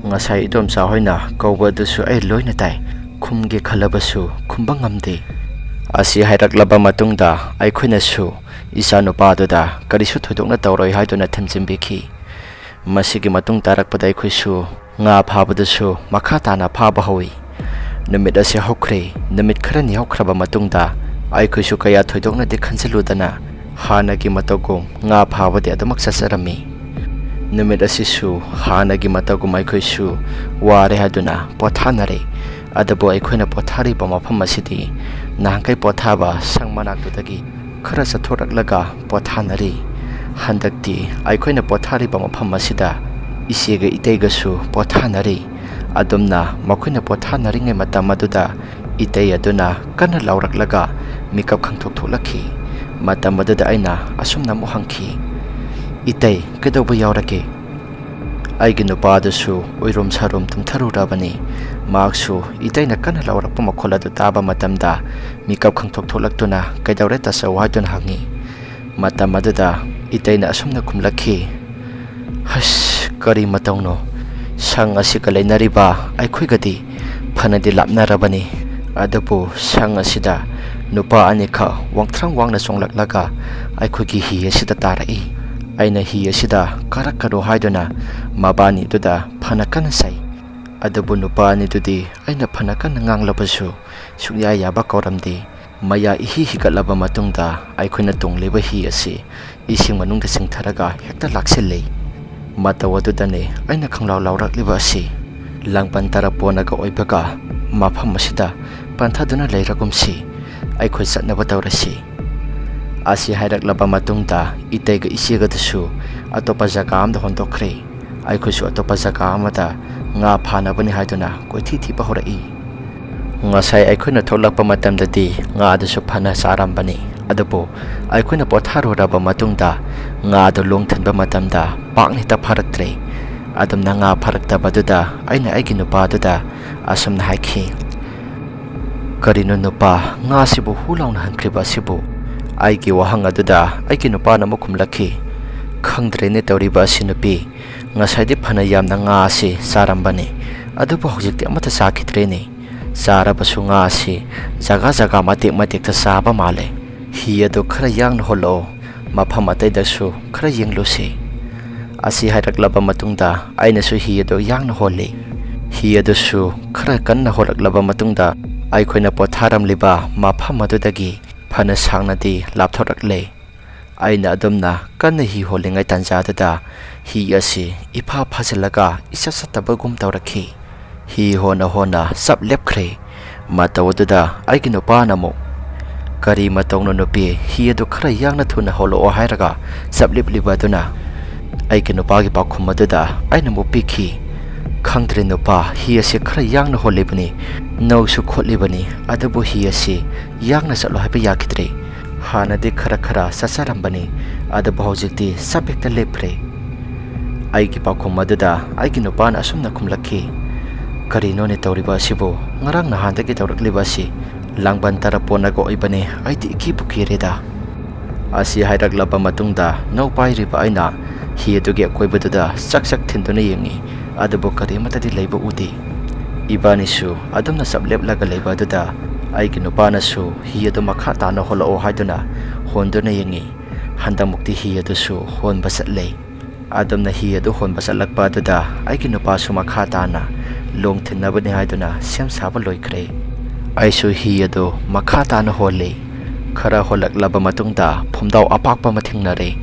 ꯉꯁꯥꯏ ꯏꯗꯣꯝꯆꯥ ꯍꯣꯏꯅ ꯀꯧꯕ ꯑꯗꯨꯁꯨ ꯑꯩ ꯂꯣꯏꯅ ꯇꯥꯏ꯫ ꯈꯨꯝꯒꯦ ꯈꯜꯂꯕꯁꯨ ꯈꯨꯝꯕ ꯉꯝꯗꯦ꯫ ꯑꯁꯤ ꯍꯥꯏꯔꯛꯂꯕ ꯃꯇꯨꯡꯗ ꯑꯩꯈꯣꯏꯅꯁꯨ ꯏꯆꯥꯅꯨꯄꯥꯗꯨꯗ ꯀꯔꯤꯁꯨ ꯊꯣꯏꯗꯣꯛꯅ ꯇꯧꯔꯣꯏ ꯍꯥꯏꯗꯨꯅ ꯊꯦꯝꯖꯤꯟꯕꯤꯈꯤ꯫ ꯃꯁꯤꯒꯤ ꯃꯇꯨꯡ ꯇꯥꯔꯛꯄꯗ ꯑꯩꯈꯣꯏꯁꯨ ꯉꯥ ꯐꯥꯕꯗꯨꯁꯨ ꯃꯈꯥ ꯇꯥꯅ ꯐꯥꯕ ꯍꯧꯏ꯫ ꯅꯨꯃꯤꯠ ꯑꯁꯤ ꯍꯧꯈ꯭ꯔꯦ꯫ ꯅꯨꯃꯤꯠ ꯈꯔꯅꯤ ꯍꯧꯈ꯭ꯔꯕ ꯃꯇꯨꯡꯗ ꯑꯩꯈꯣꯏꯁꯨ ꯀꯌꯥ ꯊꯣꯏꯗꯣꯛꯅꯗꯤ ꯈꯟꯖꯤꯜꯂꯨꯗꯅ ꯍꯥꯟꯅꯒꯤ ꯃꯇꯧꯒꯨꯝ ꯉꯥ ꯐꯥꯕꯗꯤ ꯑꯗꯨꯃꯛ ꯆꯠꯆꯔꯝꯃꯤ꯫ ꯅꯨꯃꯤꯠ ꯑꯁꯤꯁꯨ ꯍꯥꯟꯅꯒꯤ ꯃꯇꯧꯒꯨꯝ ꯑꯩꯈꯣꯏꯁꯨ ꯋꯥꯔꯦ ꯍꯥꯏꯗꯨꯅ ꯄꯣꯊꯥꯅꯔꯦ꯫ ꯑꯗꯨꯕꯨ ꯑꯩꯈꯣꯏꯅ ꯄꯣꯊꯥꯔꯤꯕ ꯃꯐꯝ ꯑꯁꯤꯗꯤ ꯅꯍꯥꯟꯈꯩ ꯄꯣꯊꯥꯕ ꯁꯪ ꯃꯅꯥꯛꯇꯨꯗꯒꯤ ꯈꯔ ꯆꯠꯊꯣꯔꯛꯂꯒ ꯄꯣꯊꯥꯅꯔꯤ꯫ ꯍꯟꯗꯛꯇꯤ ꯑꯩꯈꯣꯏꯅ ꯄꯣꯊꯥꯔꯤꯕ ꯃꯐꯝ ꯑꯁꯤꯗ ꯏꯆꯦꯒ ꯏꯇꯩꯒꯁꯨ ꯄꯣꯊꯥꯅꯔꯤ꯫ ꯑꯗꯨꯝꯅ ꯃꯈꯣꯏꯅ ꯄꯣꯊꯥꯅꯔꯤꯉꯩ ꯃꯇꯝ ꯑꯗꯨꯗ ꯏꯇꯩ ꯑꯗꯨꯅ ꯀꯟꯅ ꯂꯥꯎꯔꯛꯂꯒ ꯃꯤꯀꯞ ꯈꯪꯊꯣꯛ ꯊꯣꯛꯂꯛꯈꯤ꯫ ꯃꯇꯝ ꯑꯗꯨꯗ ꯑꯩꯅ ꯑꯁꯨꯝꯅ ꯑꯃꯨꯛ ꯍꯪꯈꯤ, "ꯏꯇꯩ, ꯀꯩꯗꯧꯕ ꯌꯥꯎꯔꯒꯦ?" ꯑꯩꯒꯤ ꯅꯨꯄꯥ ꯑꯗꯨꯁꯨ ꯎꯏꯔꯨꯝ ꯁꯥꯔꯨꯝ ꯇꯨꯝꯊꯔꯨꯔꯕꯅꯤ꯫ ꯃꯍꯥꯛꯁꯨ ꯏꯇꯩꯅ ꯀꯟꯅ ꯂꯥꯎꯔꯛꯄ ꯃꯈꯣꯜ ꯑꯗꯨ ꯇꯥꯕ ꯃꯇꯝꯗ ꯃꯤꯀꯞ ꯈꯪꯊꯣꯛ ꯊꯣꯛꯂꯛꯇꯨꯅ, "ꯀꯩꯗꯧꯔꯦ ꯇꯥꯆꯧ?" ꯍꯥꯏꯗꯨꯅ ꯍꯪꯉꯤ꯫ ꯃꯇꯝ ꯑꯗꯨꯗ ꯏꯇꯩꯅ ꯑꯁꯨꯝꯅ ꯈꯨꯝꯂꯛꯈꯤ, "ꯍꯁ, ꯀꯔꯤ ꯃꯇꯧꯅꯣ? ꯁꯪ ꯑꯁꯤꯒ ꯂꯩꯅꯔꯤꯕ ꯑꯩꯈꯣꯏꯒꯗꯤ ꯐꯅꯗꯤ ꯂꯥꯞꯅꯔꯕꯅꯤ꯫ ꯑꯗꯨꯕꯨ ꯁꯪ ꯑꯁꯤꯗ ꯅꯨꯄꯥ ꯑꯅꯤꯈꯛ ꯋꯥꯡꯊ꯭ꯔꯪ ꯋꯥꯡꯅ ꯆꯣꯡꯂꯛꯂꯒ ꯑꯩꯈꯣꯏꯒꯤ ꯍꯤ ꯑꯁꯤꯗ ꯇꯥꯔꯛꯏ꯫ ꯑꯩꯅ ꯍꯤ ꯑꯁꯤꯗ ꯀꯥꯔꯛꯀꯅꯨ ꯍꯥꯏꯗꯨꯅ ꯃꯕꯥꯅꯤꯗꯨꯗ ꯐꯅ ꯀꯟꯅ ꯆꯩ꯫ ꯑꯗꯨꯕꯨ ꯅꯨꯄꯥ ꯑꯅꯤꯗꯨꯗꯤ ꯑꯩꯅ ꯐꯅ ꯀꯟꯅ ꯉꯥꯡꯂꯕꯁꯨ ꯁꯨꯡꯌꯥ ꯌꯥꯕ ꯀꯧꯔꯝꯗꯦ꯫ ꯃꯌꯥ ꯏꯍꯤ ꯍꯤꯒꯠꯂꯕ ꯃꯇꯨꯡꯗ ꯑꯩꯈꯣꯏꯅ ꯇꯣꯡꯂꯤꯕ ꯍꯤ ꯑꯁꯤ ꯏꯁꯤꯡ ꯃꯅꯨꯡꯗ ꯆꯤꯡꯊꯔꯒ ꯍꯦꯛꯇ ꯂꯥꯛꯁꯤꯜꯂꯤ꯫ ꯃꯇꯧ ꯑꯗꯨꯗꯅꯤ ꯑꯩꯅ ꯈꯪꯂꯥꯎ ꯂꯥꯎꯔꯛꯂꯤꯕ ꯑꯁꯤ꯫ ꯂꯥꯡꯕꯟ ꯇꯔꯥ ꯄꯣꯟꯅꯒ ꯑꯣꯏꯕꯒ ꯃꯐꯝ ꯑꯁꯤꯗ ꯄꯟꯊꯗꯨꯅ ꯂꯩꯔꯒꯨꯝꯁꯤ, ꯑꯩꯈꯣꯏ ꯆꯠꯅꯕ ꯇꯧꯔꯁꯤ꯫" ꯑꯁꯤ ꯍꯥꯏꯔꯛꯂꯕ ꯃꯇꯨꯡꯗ ꯏꯇꯩꯒ ꯏꯆꯦꯒꯗꯨꯁꯨ ꯑꯇꯣꯞꯄ ꯖꯒꯥ ꯑꯃꯗ ꯍꯣꯟꯗꯣꯛꯈ꯭ꯔꯦ꯫ ꯑꯩꯈꯣꯏꯁꯨ ꯑꯇꯣꯞꯄ ꯖꯒꯥ ꯑꯃꯗ ꯉꯥ ꯐꯥꯅꯕꯅꯤ ꯍꯥꯏꯗꯨꯅ ꯀꯣꯏꯊꯤ ꯊꯤꯕ ꯍꯧꯔꯛꯏ꯫ ꯉꯁꯥꯏ ꯑꯩꯈꯣꯏꯅ ꯊꯣꯛꯂꯛꯄ ꯃꯇꯝꯗꯗꯤ ꯉꯥ ꯑꯗꯨꯁꯨ ꯐꯅ ꯆꯥꯔꯝꯕꯅꯤ, ꯑꯗꯨꯕꯨ ꯑꯩꯈꯣꯏꯅ ꯄꯣꯊꯥꯔꯨꯔꯕ ꯃꯇꯨꯡꯗ ꯉꯥ ꯑꯗꯨ ꯂꯣꯡ ꯊꯤꯟꯕ ꯃꯇꯝꯗ ꯄꯥꯛꯅ ꯍꯦꯛꯇ ꯐꯥꯔꯛꯇ꯭ꯔꯦ꯫ ꯑꯗꯨꯝꯅ ꯉꯥ ꯐꯥꯔꯛꯇꯕꯗꯨꯗ ꯑꯩꯅ ꯑꯩꯒꯤ ꯅꯨꯄꯥꯗꯨꯗ ꯑꯁꯨꯝꯅ ꯍꯥꯏꯈꯤ, "ꯀꯔꯤꯅꯣ ꯅꯨꯄꯥ, ꯉꯥꯁꯤꯕꯨ ꯍꯨ ꯂꯥꯎꯅ ꯍꯟꯈ꯭ꯔꯤꯕ ꯑꯁꯤꯕꯨ?" ꯑꯩꯒꯤ ꯋꯥꯍꯪ ꯑꯗꯨꯗ ꯑꯩꯒꯤ ꯅꯨꯄꯥꯅ ꯑꯃꯨꯛ ꯈꯨꯝꯂꯛꯈꯤ, "ꯈꯪꯗ꯭ꯔꯦꯅꯦ ꯇꯧꯔꯤꯕ ꯑꯁꯤ ꯅꯨꯄꯤ, ꯉꯁꯥꯏꯗꯤ ꯐꯅ ꯌꯥꯝꯅ ꯉꯥ ꯑꯁꯤ ꯆꯥꯔꯝꯕꯅꯤ, ꯑꯗꯨꯕꯨ ꯍꯧꯖꯤꯛꯇꯤ ꯑꯃꯠꯇ ꯆꯥꯈꯤꯗ꯭ꯔꯦꯅꯦ꯫ ꯆꯥꯔꯕꯁꯨ ꯉꯥ ꯑꯁꯤ ꯖꯒꯥ ꯖꯒꯥ ꯃꯇꯦꯛ ꯃꯇꯦꯛꯇ ꯆꯥꯕ ꯃꯥꯜꯂꯦ꯫ ꯍꯤ ꯑꯗꯨ ꯈꯔ ꯌꯥꯡꯅ ꯍꯣꯜꯂꯛꯑꯣ, ꯃꯐꯝ ꯑꯇꯩꯗꯁꯨ ꯈꯔ ꯌꯦꯡꯂꯨꯁꯤ꯫" ꯑꯁꯤ ꯍꯥꯏꯔꯛꯂꯕ ꯃꯇꯨꯡꯗ ꯑꯩꯅꯁꯨ ꯍꯤ ꯑꯗꯨ ꯌꯥꯡꯅ ꯍꯣꯜꯂꯤ꯫ ꯍꯤ ꯑꯗꯨꯁꯨ ꯈꯔ ꯀꯟꯅ ꯍꯣꯜꯂꯛꯂꯕ ꯃꯇꯨꯡꯗ ꯑꯩꯈꯣꯏꯅ ꯄꯣꯊꯥꯔꯝꯂꯤꯕ ꯃꯐꯝ ꯑꯗꯨꯗꯒꯤ ꯐꯅ ꯁꯥꯡꯅꯗꯤ ꯂꯥꯞꯊꯣꯔꯛꯂꯦ꯫ ꯑꯩꯅ ꯑꯗꯨꯝꯅ ꯀꯟꯅ ꯍꯤ ꯍꯣꯜꯂꯤꯉꯩ ꯇꯥꯟꯖꯥꯗꯨꯗ ꯍꯤ ꯑꯁꯤ ꯏꯐꯥ ꯐꯥꯖꯤꯜꯂꯒ ꯏꯆꯠ ꯆꯠꯇꯕꯒꯨꯝ ꯇꯧꯔꯛꯈꯤ꯫ ꯍꯤ ꯍꯣꯟꯅ ꯍꯣꯟꯅ ꯆꯞ ꯂꯦꯞꯈ꯭ꯔꯦ꯫ ꯃꯇꯧ ꯑꯗꯨꯗ ꯑꯩꯒꯤ ꯅꯨꯄꯥꯅ ꯑꯃꯨꯛ, "ꯀꯔꯤ ꯃꯇꯧꯅꯣ ꯅꯨꯄꯤ, ꯍꯤ ꯑꯗꯨ ꯈꯔ ꯌꯥꯡꯅ ꯊꯨꯅ ꯍꯣꯜꯂꯛꯑꯣ ꯍꯥꯏꯔꯒ ꯆꯞ ꯂꯦꯞꯂꯤꯕ ꯑꯗꯨꯅ?" ꯑꯩꯒꯤ ꯅꯨꯄꯥꯒꯤ ꯄꯥꯎꯈꯨꯝ ꯑꯗꯨꯗ ꯑꯩꯅ ꯑꯃꯨꯛ ꯄꯤꯈꯤ, "ꯈꯪꯗ꯭ꯔꯦ ꯅꯨꯄꯥ, ꯍꯤ ꯑꯁꯤ ꯈꯔ ꯌꯥꯡꯅ ꯍꯣꯜꯂꯤꯕꯅꯤ, ꯅꯧꯁꯨ ꯈꯣꯠꯂꯤꯕꯅꯤ, ꯑꯗꯨꯕꯨ ꯍꯤ ꯑꯁꯤ ꯌꯥꯡꯅ ꯆꯠꯂꯣ ꯍꯥꯏꯕ ꯌꯥꯈꯤꯗ꯭ꯔꯦ꯫ ꯍꯥꯟꯅꯗꯤ ꯈꯔ ꯈꯔ ꯆꯠꯆꯔꯝꯕꯅꯤ, ꯑꯗꯨꯕꯨ ꯍꯧꯖꯤꯛꯇꯤ ꯆꯞ ꯍꯦꯛꯇ ꯂꯦꯞꯈ꯭ꯔꯦ꯫ ꯑꯩꯒꯤ ꯄꯥꯎꯈꯨꯝ ꯑꯗꯨꯗ ꯑꯩꯒꯤ ꯅꯨꯄꯥꯅ ꯑꯁꯨꯝꯅ ꯈꯨꯝꯂꯛꯈꯤ, "ꯀꯔꯤꯅꯣꯅꯦ ꯇꯧꯔꯤꯕ ꯑꯁꯤꯕꯨ? ꯉꯔꯥꯡ ꯅꯍꯥꯟꯗꯒꯤ ꯇꯧꯔꯛꯂꯤꯕ ꯑꯁꯤ ꯂꯥꯡꯕꯟ ꯇꯔꯥ ꯄꯣꯟꯅꯒ ꯑꯣꯏꯕꯅꯦ, ꯑꯩꯗꯤ ꯏꯀꯤꯕꯨ ꯀꯤꯔꯦꯗ"꯫ ꯑꯁꯤ ꯍꯥꯏꯔꯛꯂꯕ ꯃꯇꯨꯡꯗ ꯅꯧ ꯄꯥꯏꯔꯤꯕ ꯑꯩꯅ ꯍꯤ ꯑꯗꯨꯒꯤ ꯑꯀꯣꯏꯕꯗꯨꯗ ꯆꯥꯛ ꯆꯥꯛ ꯊꯤꯟꯗꯨꯅ ꯌꯦꯡꯉꯤ, ꯑꯗꯨꯕꯨ ꯀꯔꯤꯃꯠꯇꯗꯤ ꯂꯩꯕ ꯎꯗꯦ꯫ ꯏꯕꯥꯅꯤꯁꯨ ꯑꯗꯨꯝꯅ ꯆꯞ ꯂꯦꯞꯂꯒ ꯂꯩꯕ ꯑꯗꯨꯗ ꯑꯩꯒꯤ ꯅꯨꯄꯥꯅꯁꯨ ꯍꯤ ꯑꯗꯨ ꯃꯈꯥ ꯇꯥꯅ ꯍꯣꯜꯂꯛꯑꯣ ꯍꯥꯏꯗꯨꯅ ꯍꯣꯟꯗꯨꯅ ꯌꯦꯡꯉꯤ꯫ ꯍꯟꯗꯛꯃꯨꯛꯇꯤ ꯍꯤ ꯑꯗꯨꯁꯨ ꯍꯣꯟꯕ ꯆꯠꯂꯦ꯫ ꯑꯗꯨꯝꯅ ꯍꯤ ꯑꯗꯨ ꯍꯣꯟꯕ ꯆꯠꯂꯛꯄ ꯑꯗꯨꯗ ꯑꯩꯒꯤ ꯅꯨꯄꯥꯁꯨ ꯃꯈꯥ ꯇꯥꯅ ꯂꯣꯡ ꯊꯤꯟꯅꯕꯅꯤ ꯍꯥꯏꯗꯨꯅ ꯁꯦꯝ ꯁꯥꯕ ꯂꯣꯏꯈ꯭ꯔꯦ꯫ ꯑꯩꯁꯨ ꯍꯤ ꯑꯗꯨ ꯃꯈꯥ ꯇꯥꯅ ꯍꯣꯜꯂꯤ꯫ ꯈꯔ ꯍꯣꯜꯂꯛꯂꯕ ꯃꯇꯨꯡꯗ ꯐꯨꯝꯗꯥꯎ ꯑꯄꯥꯛꯄ ꯑꯃ ꯊꯦꯡꯅꯔꯦ꯫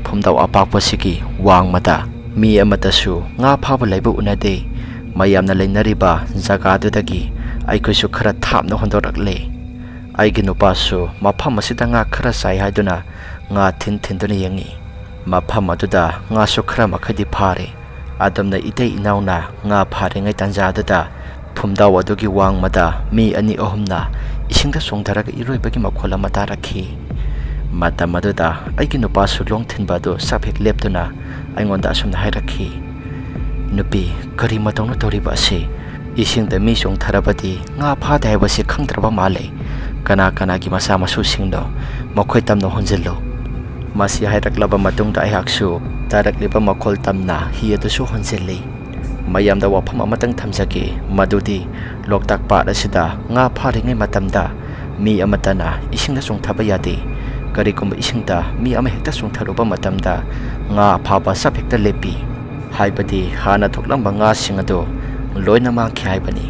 ꯐꯨꯝꯗꯥꯎ ꯑꯄꯥꯛꯄꯁꯤꯒꯤ ꯋꯥꯡꯃꯗ ꯃꯤ ꯑꯃꯠꯇꯁꯨ ꯉꯥ ꯐꯥꯕ ꯂꯩꯕ ꯎꯅꯗꯦ꯫ ꯃꯌꯥꯝꯅ ꯂꯩꯅꯔꯤꯕ ꯖꯒꯥꯗꯨꯗꯒꯤ ꯑꯩꯈꯣꯏꯁꯨ ꯈꯔ ꯊꯥꯞꯅ ꯍꯣꯟꯗꯣꯔꯛꯂꯦ꯫ ꯑꯩꯒꯤ ꯅꯨꯄꯥꯁꯨ ꯃꯐꯝ ꯑꯁꯤꯗ ꯉꯥ ꯈꯔ ꯆꯥꯏ ꯍꯥꯏꯗꯨꯅ ꯉꯥ ꯊꯤꯟ ꯊꯤꯟꯗꯨꯅ ꯌꯦꯡꯉꯤ꯫ ꯃꯐꯝ ꯑꯗꯨꯗ ꯉꯥꯁꯨ ꯈꯔ ꯃꯈꯩꯗꯤ ꯐꯥꯔꯦ꯫ ꯑꯗꯨꯝꯅ ꯏꯇꯩ ꯏꯅꯥꯎꯅ ꯉꯥ ꯐꯥꯔꯤꯉꯩ ꯇꯥꯟꯖꯥꯗꯨꯗ ꯐꯨꯝꯗꯥꯎ ꯑꯗꯨꯒꯤ ꯋꯥꯡꯃꯗ ꯃꯤ ꯑꯅꯤ ꯑꯍꯨꯝꯅ ꯏꯁꯤꯡꯗ ꯆꯣꯡꯊꯔꯒ ꯏꯔꯣꯏꯕꯒꯤ ꯃꯈꯣꯜ ꯑꯃ ꯇꯥꯔꯛꯈꯤ꯫ ꯃꯇꯝ ꯑꯗꯨꯗ ꯑꯩꯒꯤ ꯅꯨꯄꯥꯁꯨ ꯂꯣꯡ ꯊꯤꯟꯕ ꯑꯗꯨ ꯆꯞ ꯍꯦꯛ ꯂꯦꯞꯇꯨꯅ ꯑꯩꯉꯣꯟꯗ ꯑꯁꯨꯝꯅ ꯍꯥꯏꯔꯛꯈꯤ, "ꯅꯨꯄꯤ, ꯀꯔꯤ ꯃꯇꯧꯅꯣ ꯇꯧꯔꯤꯕ ꯑꯁꯤ? ꯏꯁꯤꯡꯗ ꯃꯤ ꯆꯣꯡꯊꯔꯕꯗꯤ ꯉꯥ ꯐꯥꯗꯦ ꯍꯥꯏꯕꯁꯤ ꯈꯪꯗ꯭ꯔꯕ ꯃꯥꯜꯂꯦ꯫ ꯀꯅꯥ ꯀꯅꯥꯒꯤ ꯃꯆꯥ ꯃꯁꯨꯁꯤꯡꯅꯣ? ꯃꯈꯣꯏ ꯇꯝꯅ ꯍꯣꯟꯖꯤꯜꯂꯨ"꯫ ꯃꯁꯤ ꯍꯥꯏꯔꯛꯂꯕ ꯃꯇꯨꯡꯗ ꯑꯩꯍꯥꯛꯁꯨ ꯇꯥꯔꯛꯂꯤꯕ ꯃꯈꯣꯜ ꯇꯝꯅ ꯍꯤ ꯑꯗꯨꯁꯨ ꯍꯣꯟꯖꯤꯜꯂꯤ꯫ ꯃꯌꯥꯝꯗ ꯋꯥꯐꯝ ꯑꯃꯇꯪ ꯊꯝꯖꯒꯦ, ꯃꯗꯨꯗꯤ ꯂꯣꯛꯇꯥꯛ ꯄꯥꯠ ꯑꯁꯤꯗ ꯉꯥ ꯐꯥꯔꯤꯉꯩ ꯃꯇꯝꯗ ꯃꯤ ꯑꯃꯠꯇꯅ ꯏꯁꯤꯡꯗ ꯆꯣꯡꯊꯕ ꯌꯥꯗꯦ꯫ ꯀꯔꯤꯒꯨꯝꯕ ꯏꯁꯤꯡꯗ ꯃꯤ ꯑꯃ ꯍꯦꯛꯇ ꯆꯣꯡꯊꯔꯨꯕ ꯃꯇꯝꯗ ꯉꯥ ꯐꯥꯕ ꯆꯞ ꯍꯦꯛꯇ ꯂꯦꯞꯄꯤ꯫ ꯍꯥꯏꯕꯗꯤ ꯍꯥꯟꯅ ꯊꯣꯛꯂꯝꯕ ꯉꯥꯁꯤꯡ ꯑꯗꯨ ꯂꯣꯏꯅ ꯃꯥꯡꯈꯤ ꯍꯥꯏꯕꯅꯤ꯫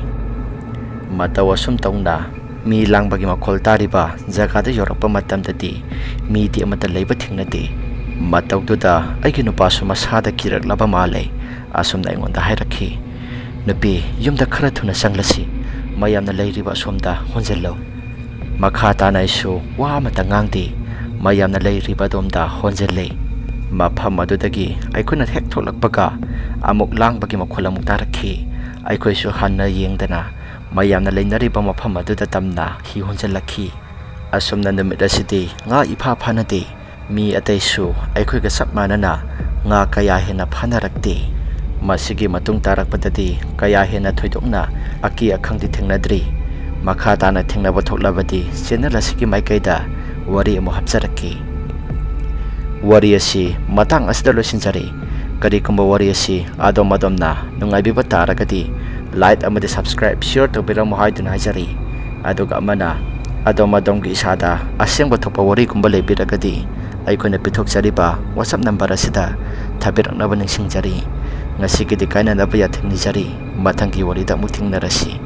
ꯃꯇꯧ ꯑꯁꯨꯝ ꯇꯧꯅ ꯃꯤ ꯂꯥꯡꯕꯒꯤ ꯃꯈꯣꯜ ꯇꯥꯔꯤꯕ ꯖꯒꯥꯗ ꯌꯧꯔꯛꯄ ꯃꯇꯝꯗꯗꯤ ꯃꯤꯗꯤ ꯑꯃꯠꯇ ꯂꯩꯕ ꯊꯦꯡꯅꯗꯦ꯫ ꯃꯇꯧꯗꯨꯗ ꯑꯩꯒꯤ ꯅꯨꯄꯥꯁꯨ ꯃꯁꯥꯗ ꯀꯤꯔꯛꯂꯕ ꯃꯥꯜꯂꯦ꯫ ꯑꯁꯨꯝꯅ ꯑꯩꯉꯣꯟꯗ ꯍꯥꯏꯔꯛꯈꯤ, "ꯅꯨꯄꯤ, ꯌꯨꯝꯗ ꯈꯔ ꯊꯨꯅ ꯆꯪꯂꯁꯤ꯫ ꯃꯌꯥꯝꯅ ꯂꯩꯔꯤꯕ ꯑꯁꯣꯝꯗ ꯍꯣꯟꯖꯤꯜꯂꯨ"꯫ ꯃꯈꯥ ꯇꯥꯅ ꯑꯩꯁꯨ ꯋꯥ ꯑꯃꯠꯇ ꯉꯥꯡꯗꯦ꯫ ꯃꯌꯥꯝꯅ ꯂꯩꯔꯤꯕ ꯑꯗꯣꯝꯗ ꯍꯣꯟꯖꯤꯜꯂꯦ꯫ ꯃꯐꯝ ꯑꯗꯨꯗꯒꯤ ꯑꯩꯈꯣꯏꯅ ꯍꯦꯛ ꯊꯣꯛꯂꯛꯄꯒ ꯑꯃꯨꯛ ꯂꯥꯡꯕꯒꯤ ꯃꯈꯣꯜ ꯑꯃꯨꯛ ꯇꯥꯔꯛꯈꯤ꯫ ꯑꯩꯈꯣꯏꯁꯨ ꯍꯟꯅ ꯌꯦꯡꯗꯅ ꯃꯌꯥꯝꯅ ꯂꯩꯅꯔꯤꯕ ꯃꯐꯝ ꯑꯗꯨꯗ ꯇꯝꯅ ꯍꯤ ꯍꯣꯟꯖꯜꯂꯛꯈꯤ꯫ ꯑꯁꯨꯝꯅ ꯅꯨꯃꯤꯠ ꯑꯁꯤꯗꯤ ꯉꯥ ꯏꯐꯥ ꯐꯥꯅꯗꯦ꯫ ꯃꯤ ꯑꯇꯩꯁꯨ ꯑꯩꯈꯣꯏꯒ ꯆꯞ ꯃꯥꯟꯅꯅ ꯉꯥ ꯀꯌꯥ ꯍꯦꯟꯅ ꯐꯥꯅꯔꯛꯇꯦ꯫ ꯃꯁꯤꯒꯤ ꯃꯇꯨꯡ ꯇꯥꯔꯛꯄꯗꯗꯤ ꯀꯌꯥ ꯍꯦꯟꯅ ꯊꯣꯏꯗꯣꯛꯅ ꯑꯀꯤ ꯑꯈꯪꯗꯤ ꯊꯦꯡꯅꯗ꯭ꯔꯤ꯫ ꯃꯈꯥ ꯇꯥꯅ ꯊꯦꯡꯅꯕ ꯊꯣꯛꯂꯕꯗꯤ channel ꯑꯁꯤꯒꯤ ꯃꯥꯏꯀꯩꯗ ꯋꯥꯔꯤ ꯑꯃꯨꯛ ꯍꯥꯞꯆꯔꯛꯀꯦ꯫ ꯋꯥꯔꯤ ꯑꯁꯤ ꯃꯇꯥꯡ ꯑꯁꯤꯗ ꯂꯣꯏꯁꯤꯟꯖꯔꯦ꯫ ꯀꯔꯤꯒꯨꯝꯕ ꯋꯥꯔꯤ ꯑꯁꯤ ꯑꯗꯣꯝ ꯑꯗꯣꯝꯅ ꯅꯨꯡꯉꯥꯏꯕꯤꯕ ꯇꯥꯔꯒꯗꯤ like ꯑꯃꯗꯤ subscribe, share ꯇꯧꯕꯤꯔꯝꯃꯨ ꯍꯥꯏꯗꯨꯅ ꯍꯥꯏꯖꯔꯤ꯫ ꯑꯗꯨꯒ ꯑꯃꯅ, ꯑꯗꯣꯝ ꯑꯗꯣꯝꯒꯤ ꯏꯁꯥꯗ ꯑꯁꯦꯡꯕ ꯊꯣꯛꯄ ꯋꯥꯔꯤꯒꯨꯝꯕ ꯂꯩꯕꯤꯔꯒꯗꯤ ꯑꯩꯈꯣꯏꯅ ꯄꯤꯊꯣꯛꯆꯔꯤꯕ WhatsApp number ꯑꯁꯤꯗ ꯊꯥꯕꯤꯔꯛꯅꯕ ꯅꯤꯡꯁꯤꯡꯖꯔꯤ꯫ ꯉꯁꯤꯒꯤꯗꯤ ꯀꯥꯏꯅꯅꯕ ꯌꯥꯊꯪ ꯅꯤꯖꯔꯤ꯫ ꯃꯊꯪꯒꯤ ꯋꯥꯔꯤꯗ ꯑꯃꯨꯛ ꯊꯦꯡꯅꯔꯁꯤ꯫